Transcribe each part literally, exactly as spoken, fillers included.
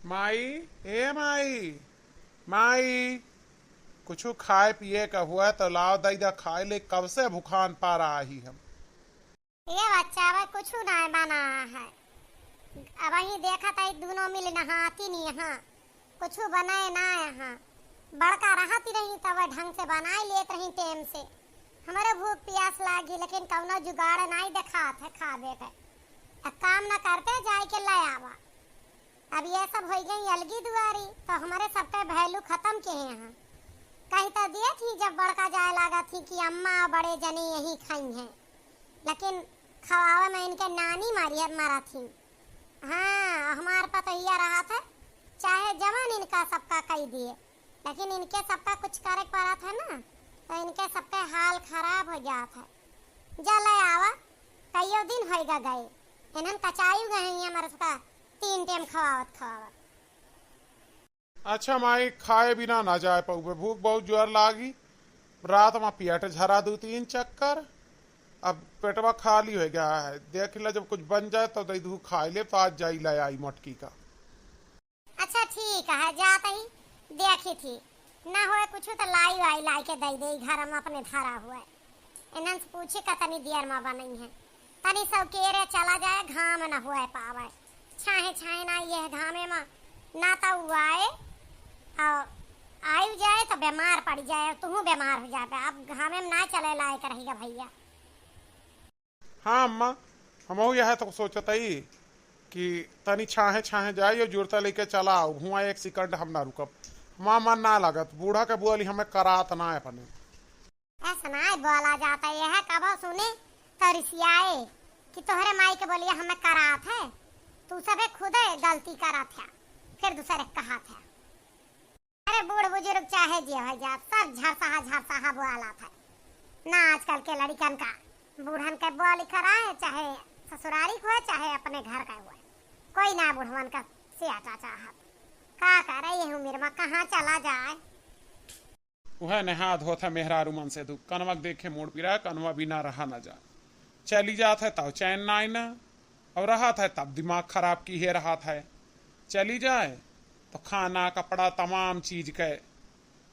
माई, ए माई, माई, कुछु खाए पिए का हुआ तो लाव दई दा खाए ले, कब से भुखान पा रहा ही हम। ए बच्चा, अब कुछु नाय बना है। अबहीं देखत है दोनों मिल नहाती नहीं यहाँ, कुछु बनाए ना यहाँ। बड़का रहती रही तब ढंग से बनाई लेत रही टेम से। हमरे भूख पियास लागी, लेकिन कौनो जुगाड़ नाय देखात है खाबे के। त काम न करते जाए के ले आवा। अब ये सब होइ गई अलगी दुआरी, तो हमरे सबके value खतम के हैं यहाँ। कही तो दिए थी जब बड़का जाए लागा थी कि अम्मा बड़े जने यहीं खाई हैं, लेकिन खवावे में इनके नानी मारी है, मारा थी। हाँ, हमार पतोहिया रहत है, चाहे जवान इनका सबका कही दिए, लेकिन इनके सबका कुछ करे के पड़त है ना, तो इनके सबके हाल खराब हो जात है। जा ले आवा, कईयो दिन होइगा गए, इन्हन कचाई गए हैं हमारे सबका तीन टेम खवावत खवावत। अच्छा माई, खाए बिना ना जाए पउबे, भूख बहुत जोर लागी। रात में पेट झरा दू तीन चक्कर, अब पेटवा खाली हो गया है। देख ले, जब कुछ बन जाए तो दई दू खाए ले, तो आज जाई ले आई मोटकी का। अच्छा ठीक है, जात ही देखी थी, ना होए कुछ तो लाई वाई लाई के दई दे, घर में अपने धरा हुआ है। इन्हन से पूछी का तनी देर में बनई है, तनी सौकेरे चला जाए, घाम न हुए पावे, छाहे छाहे ना ये घामे में ना तो उ आए और आयु जाए तो बीमार पड़ जाए, तुहू बीमार हो जाबे। अब घामे में ना चले लायक रहिगा भैया। हाँ अम्मा, हमहू यह तो सोचत हई कि तनी छाहे छाहे जाई और जुरता लेके चला आओ, हुआ एक सेकंड हम ना रुकब, हमार मन ना लागत, बूढ़ा के बोली हमें करात ना है अपने। ऐसा ना बोला जाता, यह कबो सुने तो रिसियाए कि तोहरे माई के बोलिया हमें करात है, तू सबे खुदे गलती करत है, फिर दूसरे के कहत है। अरे बूढ़ बुजुर्ग चाहे जे हो जात, सब झरसहा झरसहा बोलात है ना। आजकल के लड़िकन का बूढ़न के बोली कराए, चाहे ससुरारी के हुए, चाहे अपने घर का हुए, कोई ना बुढ़वन का सियाटा चाहत। का करे यह उम्र में कहाँ चला जाए। उहे नेहाद होत है मेहरारू मन से दुख, कनवा के देखे मूड़ पिराए, कनवा बिना रहा न जाए। चली जात है तब चैन नाई न, और रहत है तब दिमाग खराब किहे रहत है। चली जाए तो खाना कपड़ा तमाम चीज के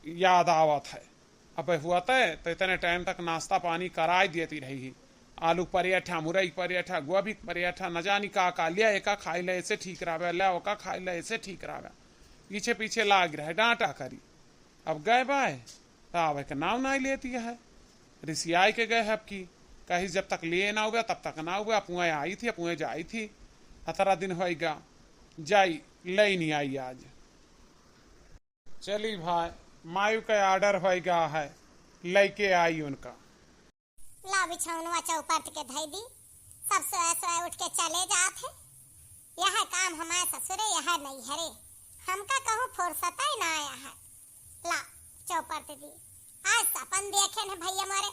याद आवत है। अब हुआ तय तो इतने टाइम तक नाश्ता पानी कराई देती रही ही, आलू परेठा, मुरई परेठा, गोभी परेठा, न जानी का का लिया, एका खाई ले ऐसे ठीक रहबे, ले ओका खाई ले ऐसे ठीक रहबे, पीछे पीछे लाग रहे डांटा करी। अब गए बाय, त आवे के नाव नाई लेती है। रिसियाई के गए है अब की, कही जब तक लिए ना हुआ, तब तक ना हुआ, अपुए आई थी, अपुए जाई थी। अतरा दिन होइगा, जाई, लई नहीं आई आज। चली भाई, मायू का ऑर्डर होइगा है, लइके आई उनका। ला बिछौनवा चौपट के धई दी, सब सोए सोए उठ के चले जात है। यह काम हमारे ससुरे, यह नैहरे, हमका कहूँ फुर्सत ही ना आया है। ला चौपट दी, आज सपन देखे न भैया मोरे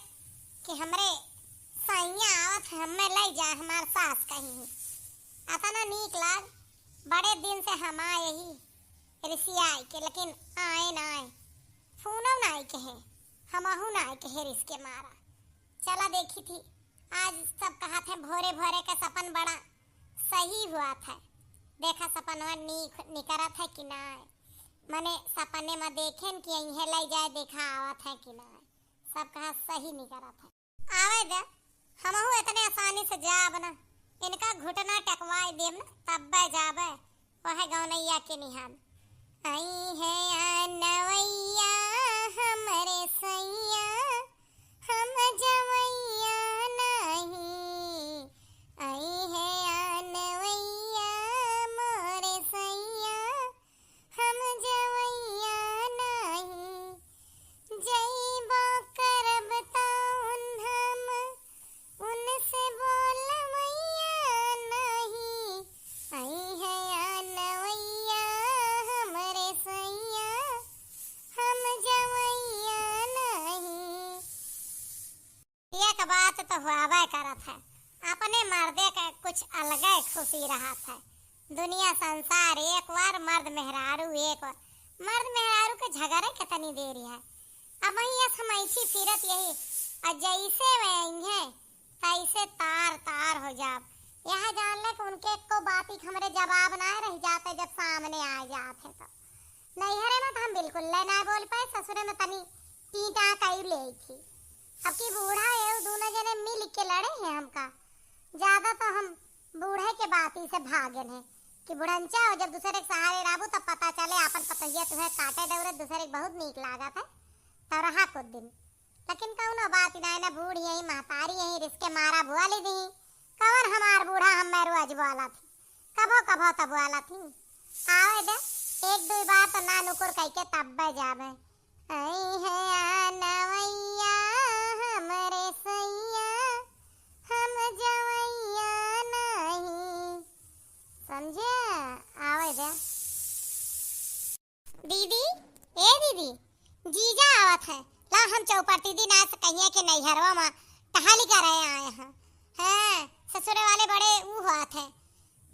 कि हमरे सैया आवत है, हमें ले जाए हमार सास कहीं। अतना नीक लाग, बड़े दिन से हम आए ही रिसियाई के, लेकिन आए ना आए, फोनो ना आए कहे, हमहू ना आए कहे रिस के मारा। चला देखी थी, आज सब कहत है भोरे भोरे का सपन बड़ा सही हुआ था। देखा सपनवा नीक निकरत है कि ना है, मने सपने में देखेन कि यहीं ले जाए, देखा आवत है कि ना है, सब कहा सही निकरत है। आवे दे, हमहू इतने आसानी से जाब ना, इनका घुटना टकवाई देब ना, तब्बे जाबे। वह गौनैया के निहान। आई है आ नवैया हमरे सैया, हम जवैया नहीं। आई है आ नवैया मोरे सैया, हम जवैया नहीं। जइबो करब तउन हम उनसे बोलवैया नहीं। आई है आ नवैया हमरे सैया, हम जवैया नहीं। एक बात तो हुआबे करत है, अपने मर्दे के कुछ अलगे खुशी रहत है। दुनिया संसार एक बार, मर्द मेहरारू एक बार। मर्द मेहरारू के झगड़े कितनी देरी है। अब वहीं यस हम ऐसी फिरत यही, और जैसे वे आई हैं, तैसे तार तार हो जाब। यह जान ले कि उनके एको बात ही हमरे जवाब ना रह जाते जब सामने आ जाए। कुल्ले ना बोल पाए, ससुरे में तनी टीटा कई ले थी। अब की बूढ़ा ये दोनों जने मिल के लड़े हैं हमका। ज्यादा तो हम बूढ़े के बात ही से भागन है कि बुढ़ंचा हो, जब दूसरे के सहारे रहबू तब पता चले आपन पतोहिया तुहे काटे दौड़े दूसरे के बहुत नीक लागत है, तो रहा कुछ दिन। लेकिन कौनो बात ही ना है, ना बूढ़ यही महतारी यही रिस के मारा बुआ ली दी। कौन हमार बूढ़ा हम मैं रोज बोला थी, कभो कभो तब बोला थी। आवे दे, एक दो बार तो ना नुकुर कह के तब जावे। आई है आ नवैया हमरे सैया, हम जवैया नहीं। समझे? आवे दे। दीदी, ए दीदी, जीजा आवत है। ला हम चौपटी दिन आज कहिए के नैहरवा में टहल करे आए हैं। हाँ, ससुरे वाले बड़े ऊ होत है।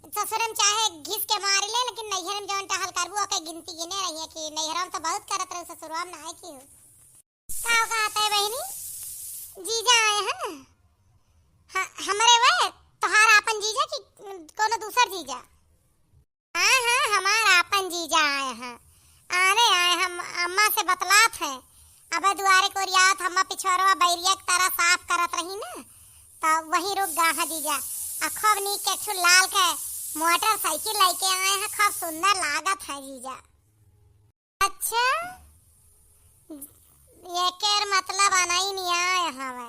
ससुरे में चाहे घिस के मारी ले, लेकिन नैहर में जौन टहल करबू, ओके गिनती गिने रहिए कि नैहरवा में तो बहुत करत रहे, ससुरवा में ना है की हो। का कहत है बहिनी? जीजा आए हैं? हाँ, हमरे वे, तोहार आपन जीजा कि कोनो दूसर जीजा? हाँ, हाँ, हमार आपन जीजा आए हैं। आने आए हम अम्मा से बतलात हैं। अब दुआरे कोरियात अम्मा पिछोरवा बैरिया की तरह साफ करत रही ना, तो वहीं रुक गा है जीजा। आ खूब नीक के ठू लाल के मोटरसाइकिल लेके आए हैं, खूब सुंदर लागत है जीजा। अच्छा, एकर मतलब अनई नहीं आए हवे।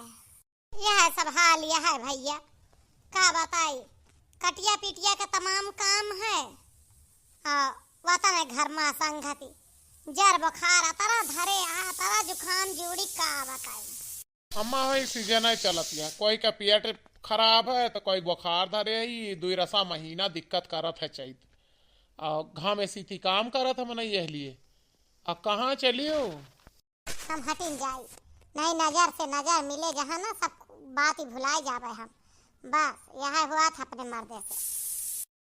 यह सब हाल यह है भैया, का बताई, कटिया पिटिया के तमाम काम है। आ, वतन है घर मा संगति, जर बुखार अतरा धरे आ, अतरा जुकाम जूड़ी, का बताई। अम्मा होई सीजन है चलत या, कोई का पेट खराब है तो कोई बुखार धरे है, ई दुई रसा महीना दिक्कत करत है चैत। आ, घामे सीती काम करत है मनई यह लिए। अब कहाँ चलियो? हम हटिन जाई, नहीं नजर से नजर मिले जहाँ ना, सब बात ही भुलाई जावे हम। बस यह हुआ था अपने मर्दे से।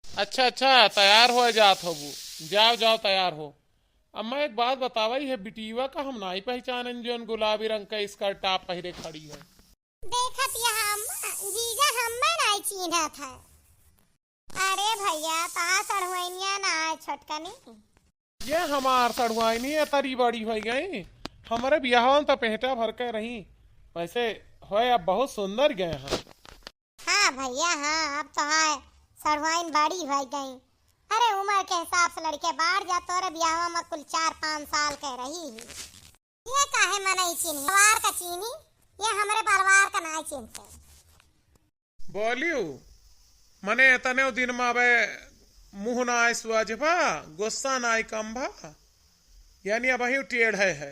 अच्छा, अच्छा, तैयार हो जात होबू, जाओ, जाओ, तैयार हो। अम्मा, एक बात बतावा, ई है बिटिया का हम नाई पहचानन, जौन गुलाबी रंग का skirt top पहिरे खड़ी है। देखत यह अम्मा, जीजा हम्मे नाई चीन्हत है। अरे भैया, ता सढ़ुआइनिया ना है छोटकनी। ये हमार सढ़ुआइनी है, तरी बड़ी होइ गई। हमरे बियाहवा में तो पेटा भर के रही, वैसे होए अब बहुत सुंदर गए हैं। हाँ भैया, हाँ, अब तो है, सढ़ुआइन बड़ी होइ गई। अरे, उमर के हिसाब से लड़के बाढ़ जा, तोरे बियाहवा में कुल चार पाँच साल के रही ही। ये काहे मनई चीन्ही? परिवार का चीन्ही, ये हमरे परिवार का नाई चीन्हते। बोलियो, मने एतने दिन में अबे मुँह नाई सुअज भा, गुस्सा नाई कम भा, यानी अबहियो टेढ़े है।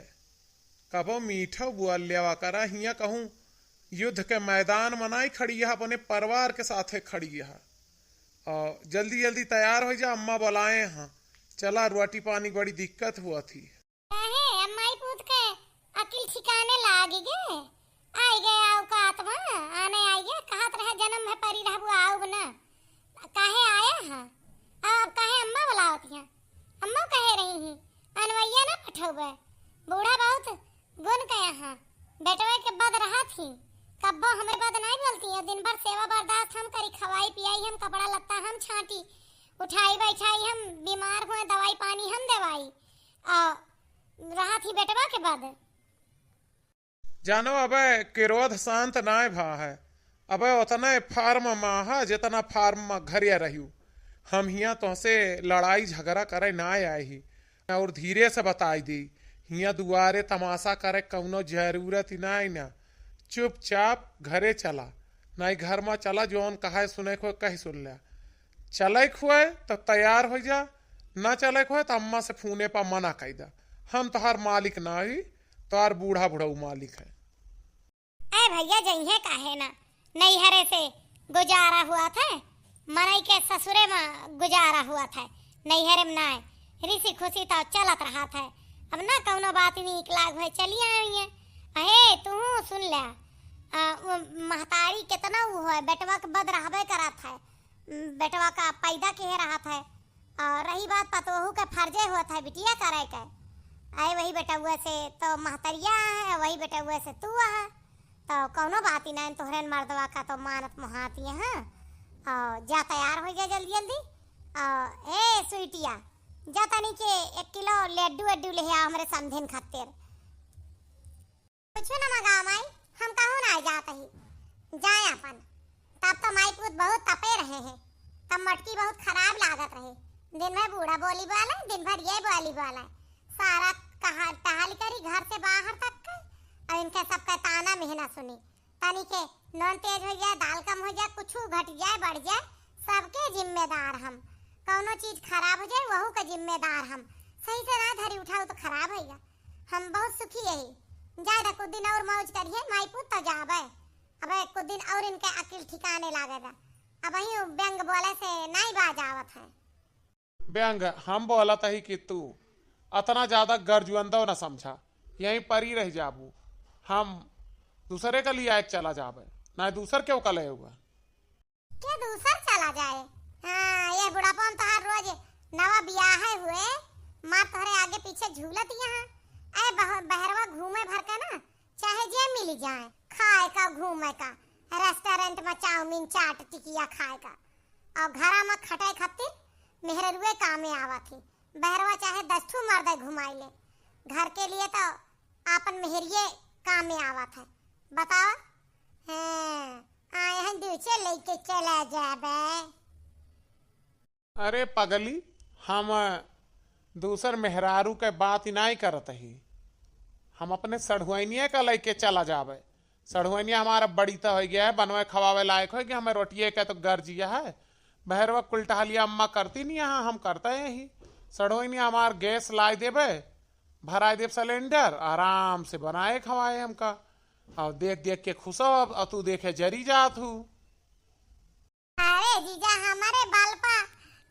कबो मीठो बोल लेवा करा, हियाँ कहूँ युद्ध के मैदान में नाई खड़ी है, अपने परिवार के साथे खड़ी है। और जल्दी जल्दी तैयार हो जा, अम्मा बुलाए हैं। चला, रोटी पानी बड़ी दिक्कत हुआ थी। काहे, अम्माई पूत के अकिल ठिकाने लागी गे? आई गए औकात में, आने आई गे, कहत रहे जन्म में परी रहबू आउब ना। काहे आया है? अब काहे अम्मा बुलावत हैं? अम्मा कहे रही ही, अनवैया ना पठौबे। बूढ़ा बहुत गुण कया है। बेटवे के बद रहत ही, कब्बो हमरे बद नाई बोलती है। दिन भर सेवा बर्दाश्त हम करी, खवाई पियाई हम, कपड़ा लत्ता हम छांटी, उठाई बैठाई हम, बीमार हुए दवाई पानी हम देवाई। आ, रहत ही बेटवा के बाद। जानो, अबे क्रोध शांत नाय भा है। अबे उतने फार्म मा हा, जितना फार्म मा घरे रह्यू। हम हियाँ तोहसे लड़ाई झगड़ा करे नाय आए ही। और धीरे से बताई दी, हियाँ दुआरे तमाशा करे कौनो जरूरत ही नाय ना। चुपचाप घरे चला, नाई घर मा चला, जौन कहे सुने को कही सुन ल्या। चले खुए तो तैयार हो जा, ना चले खुए तो अम्मा से फोने पर मना कई दा। हम तोहार मालिक ना ही, तोहार बूढ़ा बुढ़ऊ मालिक है। ए भैया, जइहे काहे ना, नैहरे से गुजारा हुआ था, मनई के ससुरे में गुजारा हुआ था, नैहरे में नाय, रिसी खुशी तो चलत रहा था। अब ना कौनो बात नीक लाग हुए, चली आई है। अहे, तू सुन ले, आ, वो महतारी कितना वो है, बेटवा के बद रहबे करत है, बेटवा का पैदा किहे रहत है। और रही बात पतोहू के फर्जे होत है बिटिया करे के, आए वही बेटउआ से तो महतरिया है, वही बेटउआ से तू है, तो कौनो बात ही ना, तोहरे मर्दवा का तो मानत मुहाती है। और जा तैयार हो जा जल्दी जल्दी। और ए स्वीटिया, जा तनी के एक किलो लड्डू वड्डू ले आओ हमरे समधिन खातिर। कुछ ना मंगाओ माई, हम कहूँ ना जात ही, जाए अपन। तब तो माई पूत बहुत तपे रहे हैं, तब मटकी बहुत खराब लागत रहे। दिन भर बूढ़ा बोली बोले, दिन भर ये बोली बोले, सारा कहा टहल करी घर से बाहर तक के, और इनके सबका ताना मेहना सुनी। तनी के नून तेज हो जाए, दाल कम हो जाए, कुछ घट जाए, बढ़ जाए, सबके जिम्मेदार हम। कौनो चीज खराब हो जाए, वहू का जिम्मेदार हम। सही से ना धरी उठाऊ तो खराब होइगा। हम बहुत सुखी यही। जाए दा कुछ दिन और मौज करिए, माई पूत तो जाबे। अबे कुछ दिन और इनके अकिल ठिकाने लागे दा। अब ही व्यंग बोले से नहीं बाज आवत है। व्यंग हम बोलत ही कि तू अतना ज्यादा गरजुअंदो न समझा, यहीं परी रह जाबू। हम दूसरे का लिया एक चला जाबे, ना दूसर केहू का ले हुआ। के दूसर चला जाए? हाँ, ये बुढ़ापा में तोहार रोज नवा बियाहे हुए, मार तोहरे आगे पीछे झूलत यहाँ। ए बह-, बहरवा घूमे भर के ना, चाहे जे मिल जाए, खाए का, घूमे का, रेस्टोरेंट में चाउमीन, चाट, टिकिया खाए का, और घरा में खटे खातिर मेहररुए कामे आवत ही। बहरवा चाहे दस ठू मर्दे घुमाई ले, घर के लिए तो आपन मेहरिए कामे आवत है। बताओ, हैं, आए हैं दूसरे लेके चला जाबे। अरे पगली, हम दूसर मेहरारू के बात ही नाई करत ही। हम अपने सढ़ुआइनिया का लेके चला जाबे। सढ़ुआइनिया हमारा बड़ी तो हो गया है, बनवे खवावे लायक हो गया, हमें रोटिए का तो गर्जिया है। बहरवा कुल टहलिया अम्मा करती नहीं, यहाँ हम करते हैं ही। सढ़ुआइनिया हमार गैस लाई देबे, भराई देब सिलेंडर, आराम से बनाए खवाए हमका। और देख देख के खुश हो, अब तू देखे जरी जात हूँ। अरे जीजा, हमारे बल पा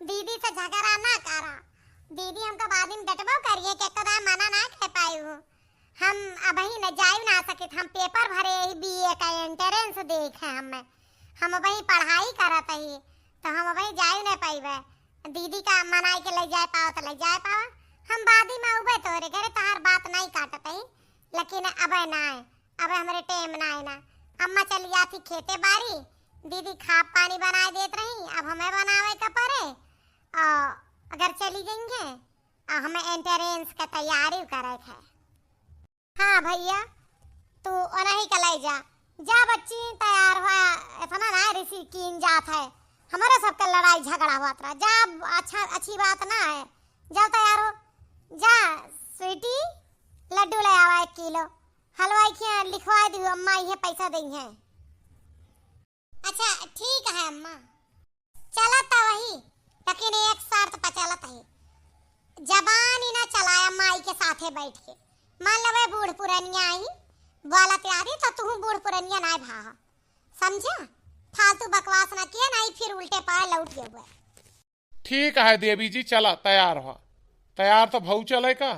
दीदी से झगड़ा ना करा। दीदी हमका बाद में डटबो करिए कि कदा मना ना कर पाई हूँ। हम अबही न जाई ना सकित, हम पेपर भरे ही बीए का एंट्रेंस देखे हमें। हम अबही पढ़ाई करत ही, तो हम अबही जाई ना पाइबे। दीदी का मनाई के ले जाए पाओ तो ले जाए पाओ। हम बादी में उबे तोरे घरे तोहार बात नहीं काटत ही, लेकिन अबे ना आए, अबे हमरे टेम ना आए ना। अम्मा चली जाती खेते बारी, दीदी खाब पानी बनाए देत रही, अब हमें बनावे का पड़े। और अगर चली गई है, आ हमें एंट्रेंस का तैयारी करे के है। हाँ भैया, तू ओनही का ले जा। जा बच्ची, तैयार हुआ, इतना ना रिसी कीन जात है। हमारे सबके लड़ाई झगड़ा हुआ रहा। जा, अच्छा, अच्छी बात ना है। जाओ तैयार हो। जा स्वीटी, लड्डू ले आवा एक किलो। हलवाई के यहाँ लिखवा दी, अम्मा ये पैसा दी है। अच्छा ठीक है अम्मा। चलत तो वही, लेकिन एक शर्त पर चलत है, जबान ही ना चलाया माई के साथे बैठ के। मान लेवे बूढ़ पुरनिया आई, बोलत आदि तो तू बूढ़ पुरनिया ना भा, समझा? फालतू बकवास ना किया, नहीं फिर उल्टे पाए लौट गए। ठीक है देवी जी, चला तैयार हो। तैयार तो भऊ चले का,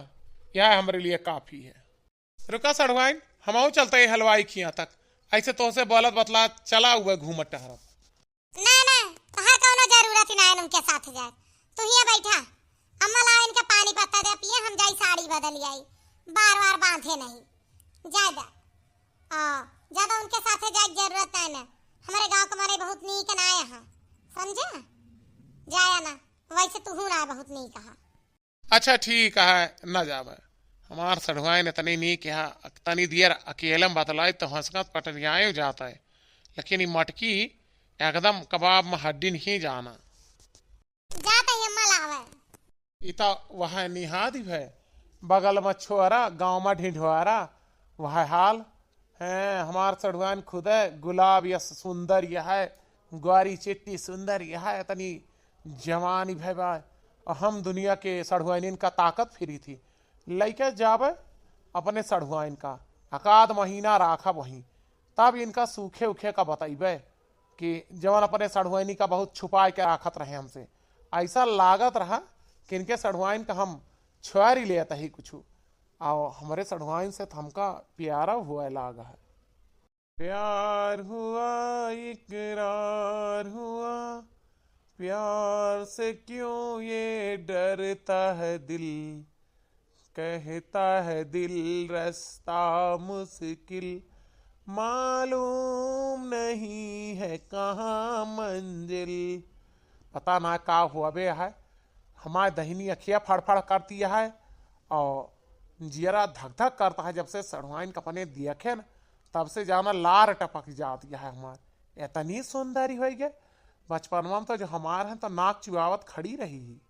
यह हमरे लिए काफी है। रुका सढ़ुआइन, हमहू चलते ही हलवाई खिया तक। ऐसे तोहसे बोलत बतला चला हुआ घूमत टहरत। ना ना, तोहार कौनो जरूरत ही ना है उनके साथ जाए। तू हिया बैठा, अम्मा लाओ इनके पानी पत्ता दे पिए, हम जाई साड़ी बदल आई, बार बार बांधे नहीं। जाए दा, आ, ज्यादा उनके साथे जाए के जरूरत नहीं ना। हमारे गांव के मारे बहुत नीक ना आया है, समझा? जाया ना, वैसे तू ना बहुत नीक कहा। अच्छा ठीक है, न जावे। हमार सढ़ुआइन इतनी नीक है, तनी दियर अकेले में बतलाई तो हंसकत पटरियाए जाता है, लेकिन ये मटकी एकदम कबाब में हड्डी नहीं जाना। जाता ही अम्मा लावे। इता वह निहाद ही है, बगल में छोरा, गांव में ढिंढोरा, वह हाल। हैं, हमार सढ़ुआइन खुदे गुलाब यस सुंदर यह है, ग्वारी चिट्टी सुंदर यह है, इतनी जवानी भय बा। और हम दुनिया के सढ़ुआइनिन का ताकत फिरी थी। लइके जाबे अपने सढ़ुआइन का, एकाध महीना राखब वहीं, तब इनका सूखे उखे का बतइबे कि जवन अपने सढ़ुआइनी का बहुत छुपाए के राखत रहे हमसे। ऐसा लागत रहा कि इनके सढ़ुआइन का हम छुआरी लेत ही कुछ। आओ, हमरे सढ़ुआइन से त हमका प्यारा हुआ लाग है। प्यार हुआ, इकरार हुआ, प्यार से क्यों ये डरता है दिल, कहता है दिल रास्ता मुश्किल, मालूम नहीं है कहाँ मंजिल। पता ना का हुआ बे है, हमार दहिनी अखिया फड़फड़ करती है और जियरा धक धक करता है। जब से सढ़ुआइन का अपने देखे न, तब से जाना लार टपक जाती है हमार। इतनी सुंदरी होइ गए, बचपनवा में तो जो हमार है तो नाक चुआवत खड़ी रही ही।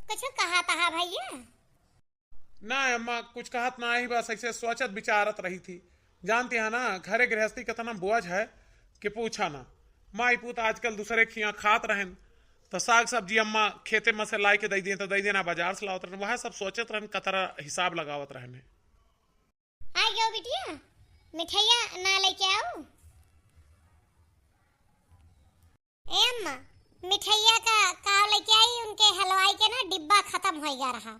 कुछ कहा था भैया? ना अम्मा, कुछ कहत ना ही, बस ऐसे सोचत विचारत रही थी। जानती है ना, घरे गृहस्थी कितना बोझ है कि पूछा ना। माई पूत आजकल दूसरे खिया खात रहन, तो साग सब्जी अम्मा खेते में से लाई के दे दिए, तो दे देना, बाजार से लावत रहन, वह सब सोचत रहन, कतरा हिसाब लगावत रहन। आ गयो बिटिया, मिठाइया ना लेके आओ। ए अम्मा, मिठाइया का, का लेके आई? उनके हलवाई के ना डिब्बा खत्म हो गया रहा,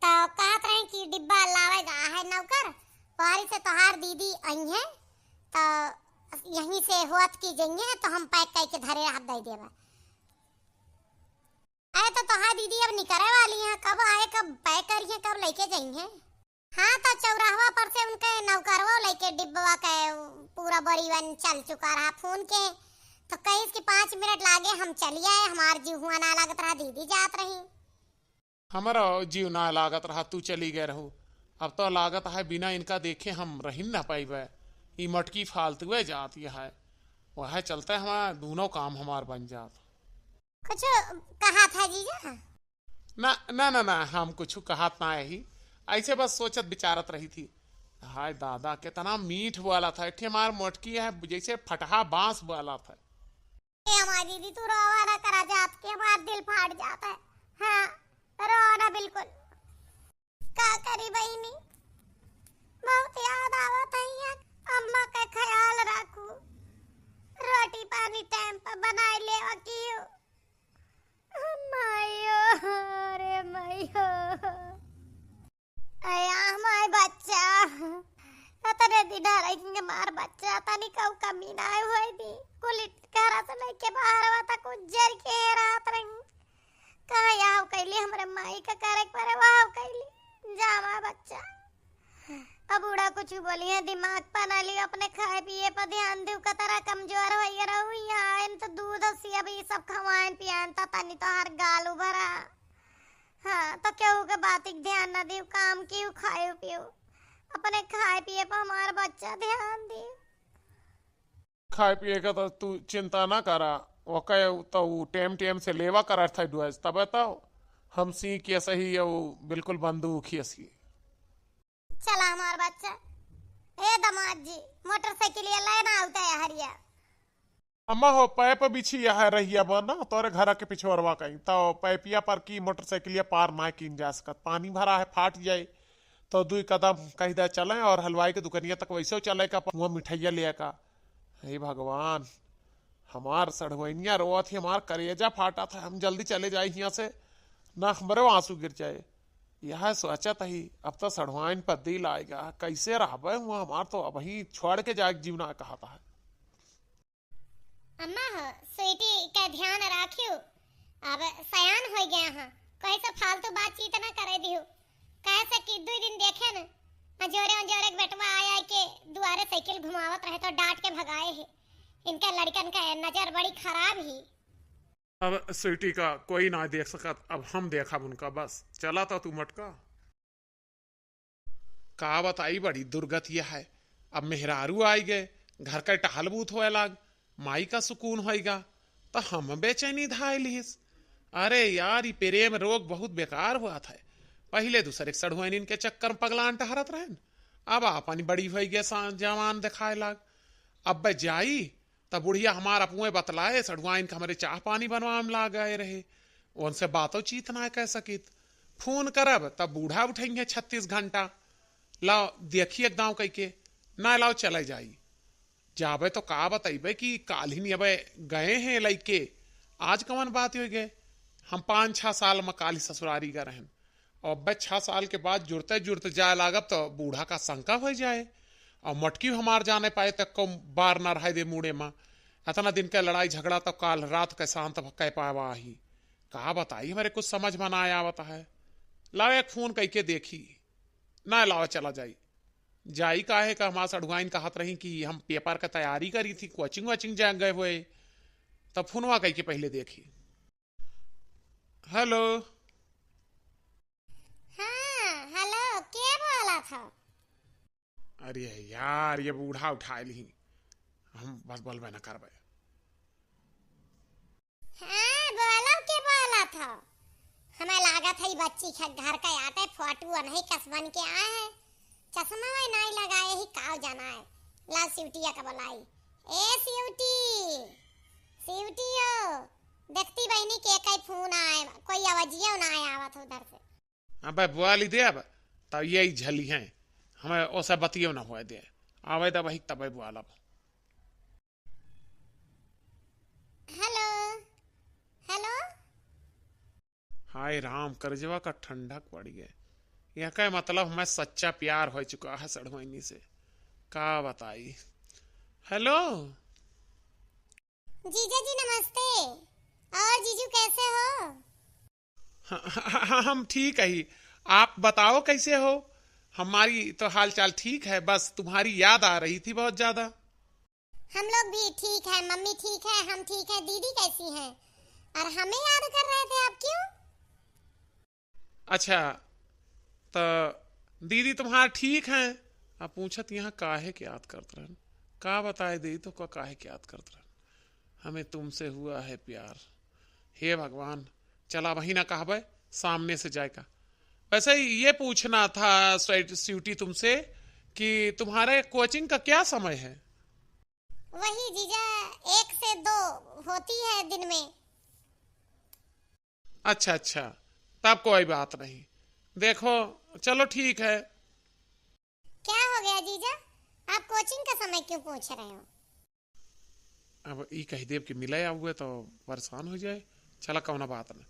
तो कहत रहे कि डिब्बा लावे गा है नौकर, पारी से तोहार दीदी आई है, तो यहीं से होत की जइहे, तो हम पैक करके धरे हाथ दे देबा। अरे तो तोहार दीदी अब निकरे वाली हैं, कब आए, कब पैक करिए, कब लेके जइहे? हाँ, तो चौराहवा पर से उनके नौकरवा लेके डिब्बवा के पूरा बोरीवन चल चुका रहा फोन के। तो कहिस कि पाँच मिनट लागे, हम चली आए, हमार जीव हुआ ना लागत रहा, दीदी जात रही। हमारा जीव ना लागत रहा, तू चली गए रहू। अब तो लागत है बिना इनका देखे हम रही ना पाइबे। ई मटकी फालतुए जाती है, वह चलते हमार दोनों काम हमार बन जात। कुछ कहा था जीजा? ना, ना, ना, ना, हम कुछ कहत ना ही, ऐसे बस सोचत विचारत रही थी। हाय दादा, कितना मीठ बोला था, एक ठे हमार मोटकी है, जैसे फटहा बांस बोला था। ए हमारी दीदी, तू रोवा ना करा, जात के हमार दिल फाट जाता है। हाँ, रोवा ना बिल्कुल। का करी बहिनी, बहुत याद आवत है यहाँ। अम्मा का ख्याल रखू, रोटी पानी टाइम पर बनाए लेवा कियो। मायो, रे मायो। अया हमार बच्चा, अतने दिन रही हमार बच्चा, तनी कऊ कमी ना होई दी। कुल घर से लेके बाहर तक उज्जर के रात रही। कहाँ याव कैली हमरे माई का करे के परे, वाव कैली। जा हमार बच्चा। अब बूढ़ा कुछ बोली है, दिमाग पर ना लियो, अपने खाए पिए पर ध्यान दियो, कतरा कमजोर होइए रहू। यहाँ आएन तो दूध और सेब ई सब खवाएन पियाएन, तो तनी तो हर गाल उभरा। हाँ, तो केहू के बात के ध्यान ना दियो, काम कियो, खायो पियो, अपने खाए पिए पर हमार बच्चा ध्यान दियो। खाए पिए का तो तू चिंता ना करा, ओके तो ऊ टेम टेम से लेवा करत है डुएज, तबे तो हम सी के सही, ऊ बिल्कुल बंदूक ही सी। चला हमार बच्चा। ए दामाद जी, मोटरसाइकिल ये लेना आवता है हरिया। अम्मा हो, पैप बिछी है रहिया बा ना, तोरे घर के पिछोरवा कहीं, तो पैपिया पर की मोटरसाइकिलिया पार ना कीन जा सकत, पानी भरा है, फाट जाए, तो दुई कदम कहीं दे चले और हलवाई के दुकनिया तक वैसे चले का, वहाँ मिठाइया ले का। हे भगवान, हमार सढ़ुआइनिया रोवत ही, हमार करेजा फाटत है, हम जल्दी चले जाए हियाँ से, ना हमरे आंसू गिर जाए। यह सोचत ही, अब तो सढ़ुआइन पर दिल आएगा, कैसे रहबे हुआ, हमार तो अबहीं छोड़ के जाए जीव ना कहत है। अम्मा हो, स्वीटी का ध्यान राखियो, अब सयान हो गया हाँ, कोई सा फालतू बातचीत ना करे दियो। कहे से कि दुई दिन देखे न, अजोरे अजोरे के बेटवा आया के दुआरे साइकिल घुमावत रहे तो डांट के भगाए है। इनके लड़कन का नजर बड़ी खराब ही। अब स्वीटी का कोई ना देख सकत, अब हम देखब उनका, बस चला तो तू मटका। का बताई, बड़ी दुर्गति है। अब मेहरारू आई गए, घर का टहल बूत होए लाग, माई का सुकून होएगा, तो हम बेचैनी धाए लिहिस। अरे यार, ई प्रेम रोग बहुत बेकार हुआ था। पहिले दूसरे के सढ़ुआइन के चक्कर में पगलान टहरत रहन, अब आपन बड़ी होई गए, सा-, जवान दिखाए लाग। अब जाई, तब बुढ़िया हमार अपुए बतलाए, सढ़ुआइन के हमरे चाह पानी बनवा में लाग गए रहे, उनसे बातों चीत ना कह सकित। फोन करब, तब बूढ़ा उठेंगे छत्तीस घंटा, लाओ देखी एक दांव कह के, ना लाओ चले जाई। जाबे तो का बतइबे कि काल्हि ही अबे गए हैं लइके, आज कवन बात हो गए? हम पाँच छह साल में काल्हि ससुरारी गए रहन, और अबे छह साल के बाद जुड़ते जुड़ते जाए लागब तो बूढ़ा का शंका हो जाए। और मटकी हमार जाने पाए तक को बार ना रहे दे मूड़े में। इतना दिन का लड़ाई झगड़ा तो काल रात के शांत कह पावा ही। का बताई, हमरे कुछ समझ में ना आवत है। लाओ एक फोन कह के देखी, ना लाओ चला जाई। जाई काहे का, हमार सढ़ुआइन कहत रही कि हम पेपर का तैयारी करी थी, कोचिंग वोचिंग जा गए हुए, तब फोनवा कह के पहिले देखी। हेलो। हाँ, हेलो, के बोलत हो? अरे यार, ये बूढ़ा उठाए लिही, हम बस बोलबे न करबे। हाँ, बोलो, के बोलत हो? हमें लागत है, ई बच्ची के घर का आटे फोटू नहीं कस बन के आए है। चश्मा वही नहीं लगाए ही, काव जाना है। ला सिवटिया का बुलाई। ए सिवटी, सिवटी हो, देखती बहिनी के कई फोन आए, कोई आवाजियो ना आए आवत उधर से। अबे बुआ ली दे अब, तब ये ही झली हैं, हमें ओसे बतियो ना हुआ दे। आवे दे वही तबे बुआ लब। Hello, hello. हाय राम, करजवा का ठंडक पड़ गए। यह का मतलब हमें सच्चा प्यार हो चुका है सड़वाइनी से, का बताई। हेलो। जीजा जी नमस्ते। और जीजू कैसे हो? ह-, ह-, ह-, हम ठीक है ही। आप बताओ कैसे हो? हमारी तो हाल चाल ठीक है, बस तुम्हारी याद आ रही थी बहुत ज्यादा। हम लोग भी ठीक है, मम्मी ठीक है, हम ठीक है। दीदी कैसी हैं? और हमें याद कर रहे थे आप, क्यों? अच्छा, त दीदी तुम्हार ठीक हैं? अब पूछत यहाँ काहे के याद करत रहन? का बताए दीदी तो का काहे के याद करत रहन? हमें तुमसे हुआ है प्यार। हे भगवान, चला वही ना कहबे, सामने से जाए का। वैसे ही ये पूछना था स्वीट-, स्वीटी तुमसे कि तुम्हारे कोचिंग का क्या समय है? वही जीजा, एक से दो होती है दिन में। अच्छा, अच्छा, तब कोई बात नहीं। देखो, चलो ठीक है। क्या हो गया जीजा, आप कोचिंग का समय क्यों पूछ रहे हो? अब ई कह देब कि मिले आउए तो परेशान हो जाए। चला, कौनो बात ना।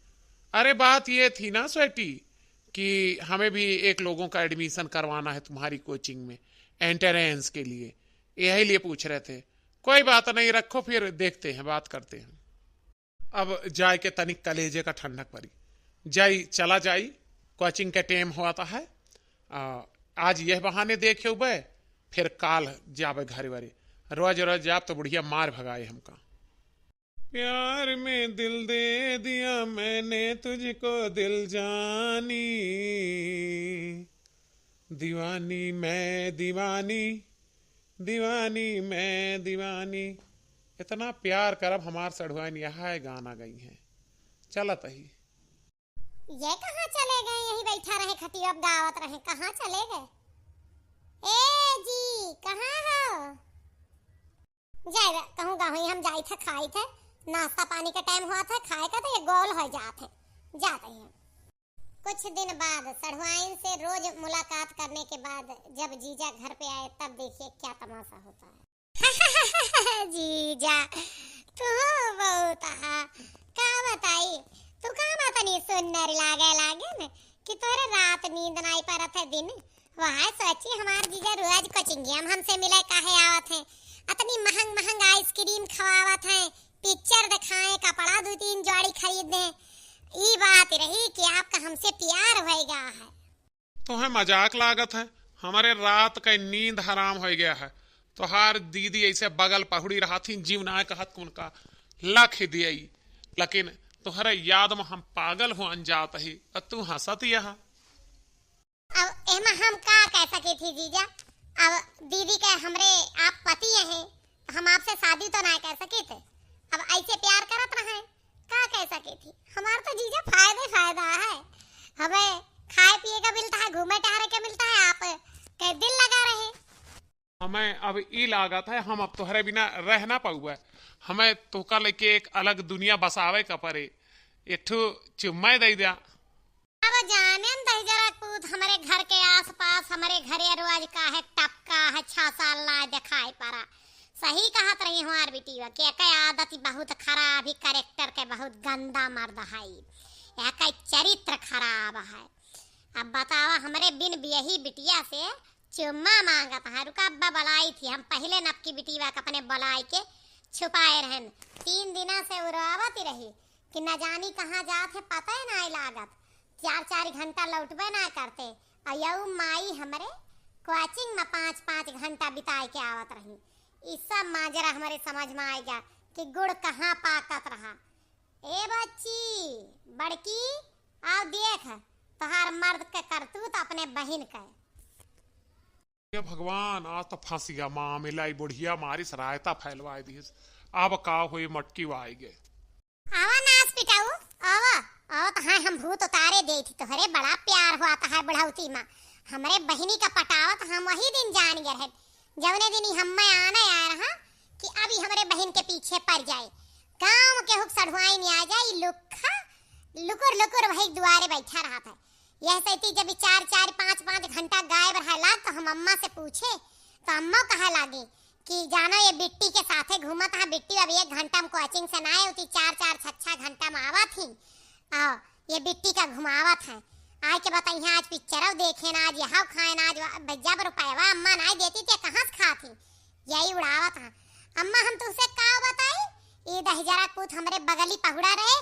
अरे, बात ये थी ना स्वीटी कि हमें भी एक लोगों का एडमिशन करवाना है तुम्हारी कोचिंग में एंट्रेंस के लिए, यही लिए पूछ रहे थे। कोई बात नहीं, रखो, फिर देखते हैं, बात करते हैं। अब जाए के तनिक कलेजे का ठंडक पड़ी। जाई, चला जाई, कोचिंग के टेम होत है। आ, आज यह बहाने देखे हुए, फिर काल जाबे घरे वरे। रोज रोज जाब तो बुढ़िया मार भगाए हमका। प्यार में दिल दे दिया मैंने तुझको दिल जानी, दीवानी मैं दीवानी, दीवानी मैं दीवानी। इतना प्यार करब हमार सढ़ुआइन, यह गाना गई हैं। चलत ही। ये कहाँ चले गए? यही बैठा रहे, खटिया पे गावत रहे, कहाँ चले गए? ए जी, कहाँ हो? जाए बे, कहूँ गाँव ही हम जाइत है, खाइत है, नाश्ता पानी के टाइम होत है, खाए का तो ये गोल हो जात है, जात ही हम। कुछ दिन बाद सढ़ुआइन से रोज मुलाकात करने के बाद जब जीजा घर पे आए, तब देखिए क्या तमाशा होता है। जीजा, तू बहुत हा, का बताई, तू का बात नहीं सुन्नर लागे लागे न कि तोरे रात नींद नाई परत है दिन। वह सोची हमार जीजा रोज कोचिंगिया में हमसे मिले काहे आवत है, अतनी महंग महंग आइसक्रीम खवावत है, पिक्चर दिखाए, कपड़ा दो तीन जोड़ी खरीद दे। ई बात रही कि आपका हमसे प्यार होएगा है। तोहे मजाक लागत है, हमारे रात का नींद हराम हो गया है। तोहार दीदी ऐसे बगल पहुड़ी रहा थी, जीव ना कहत कुन का लख दिए, लेकिन तोहरे याद में हम पागल हो अनजात ही, और तू हंसत यह। अब एमा हम का कह सकी थी जीजा, अब दीदी के हमरे आप पति हैं, हम आपसे शादी तो ना कर सके थे। अब ऐसे प्यार करत रहे, का कह सके थी? हमार तो जीजा फायदे फायदा है, हमें खाए पिए का मिलता है, घूमे टहरे का मिलता है, आप के दिल लगा रहे। हमें अब ई लागत है, हम अब तोहरे बिना रह ना पाउबे। हमें तोहका लेके एक अलग दुनिया बसावे का पड़े। एक ठो चुम्मा दे द्या। अब जाने न दहिजरा पूत, हमरे घर के आसपास, हमरे घरे रोज काहे टपका है, छह साल ना दिखाई पड़ा। सही कहत रही हमार बिटिया कि एके आदत बहुत खराब ही, कैरेक्टर के बहुत गंदा मर्द है, एके चरित्र खराब है। अब बतावा, हमरे बिन बियही बिटिया से चुम्मा मांगत है। रुका, अब्बा बुलाई थी, हम पहले नपकी बिटिया के अपने बुलाई के छुपाए रहन। तीन दिना से उड़ावत ही रही कि न जानी कहाँ जात है, पता ही नाई लागत। चार चार घंटा लौटबे ना करते। आ यऊ माई हमरे कोचिंग में पाँच पाँच घंटा बिताए के आवत रही। ई सब माजरा हमरे समझ में आएगा कि गुड़ कहाँ पाकत रहा। ए बच्ची, बड़की, आओ देख, तोहार मर्द के करतूत अपने बहिन के। हे भगवान, आज तो फँस गया मामला, ई बुढ़िया मारी सरायता फैलवाए दिहिस। अब का होई, मटकी वाई गे। आवा नास पिटाऊ, आवा, आवा तो हाँ, हम भूत उतारे देई थी तोहरे, बड़ा प्यार हुआ था है बुढ़ौती मा। हमरे बहिनी का पटावत हम वही दिन जान गए रहे, जौने दिन ई हम्मे आने आए रहा कि अब ई हमरे बहिन के पीछे पड़ जाए। गाँव के हुक सढ़ुआई में आ जाए, ई लुक्खा लुकुर लुकुर वही दुआरे बैठा रहत है। यह सैती जब ई चार चार पाँच पाँच घंटा गायब रहे लाग तो हम अम्मा से पूछे तो अम्मा कहे लागी कि जानो ये बिट्टी के साथे घूमत है, बिट्टी अब एक घंटा में कोचिंग से ना आए, उती चार चार छः छः घंटा में आवत ही। आओ, ये बिट्टी का घुमावत है। आए के बताइए, आज पिक्चरौ देखे ना, आज यहौ खाए ना, आज वा-, जब रुपयवा अम्मा ना देती ते कहाँ से खात ही? यही उड़ावत है। अम्मा, हम तुमसे का बताई, ई दहिजरा पूत हमरे बगली पहुड़ा रहे,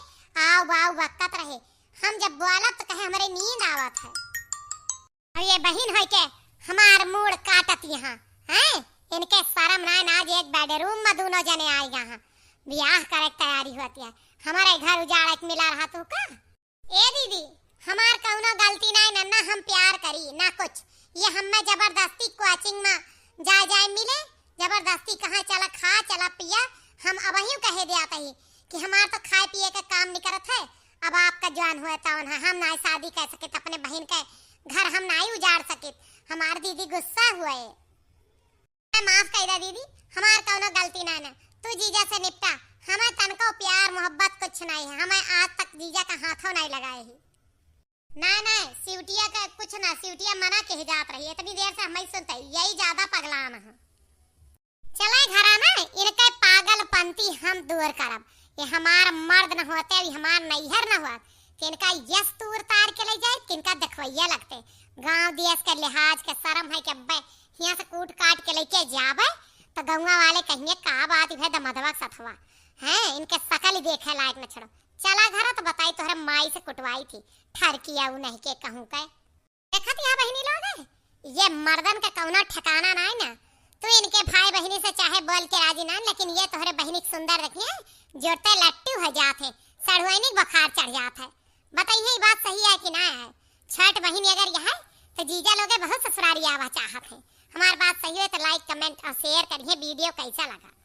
आव बाव बकत रहे। हम जब बोलब तो कहे हमरे नींद आवत है। अब ये बहिन होई के हमार मूड़ काटत यहाँ, हैं? इनके शरम नाय ना, आज एक बेडरूम में दूनो जने आए यहाँ, बियाह करे के तैयारी होती है। हमारे घर उजाड़े के मिला रहा तू का? ए दीदी, हमार कौनो गलती नाय ना, ना हम प्यार करी, ना कुछ। ये हम्मे जबरदस्ती कोचिंग में जाए जाए मिले, जबरदस्ती कहाँ चला खा, चला पिया। हम अबहियों कहे दिया तही कि हमार तो खाए पिए के काम निकरत है, अब आपका जवान हुए तौन है, हम नाय शादी कर सकित, अपने बहिन के घर हम नाय उजाड़ सकित। हमार दीदी गुस्सा हुए। माफ कर दा दीदी, हमार कौनो गलती नाय ना, तू जीजा से निपटा, हमें तनको प्यार मोहब्बत कुछ नाय है, हमें आज तक जीजा का हाथों नाय लगाए ही। नाय, नाय, सिवटिया का कुछ ना, सिवटिया मना कहे जात रही, इतनी देर से हम ही सुनते, यही ज्यादा पगलान है। चले घरा ना, इनके पागलपंती हम दूर करब। ये हमार मर्द न होते, ये हमार नैहर न होत, कि इनका यस तूर तार के ले जाए, कि इनका देखवैया लगते। गांव देश के लिहाज के शर्म है कि अब्बे हियां से कूट काट के लेके जाबे, तो गौवा वाले कहिए, "का बात है दमदवा के सथवा, हैं, इनके शकल ही देखे लायक न छोड़ो।" चला घरा तो बताई, तोहरे माई से कुटवाई थी, ठरकी आऊ नहीं के कहूँ के। देखत या बहिनी लोग, ये मर्दन का कौनो ठिकाना नाय ना। तू इनके भाई बहिनी से चाहे बोल के राजी ना, लेकिन ये तोहरे बहिनी के सुंदर देखिए, जोरते लट्टू हो जात है, सढ़ुआइनी के बुखार चढ़ जात है। बताइए, ये बात सही है कि ना है? छठ बहिनी अगर यह है, तो जीजा लोगे बहुत ससुरारी आवा चाहत है। हमार बात सही हो तो like, comment और share करिए। वीडियो कैसा लगा?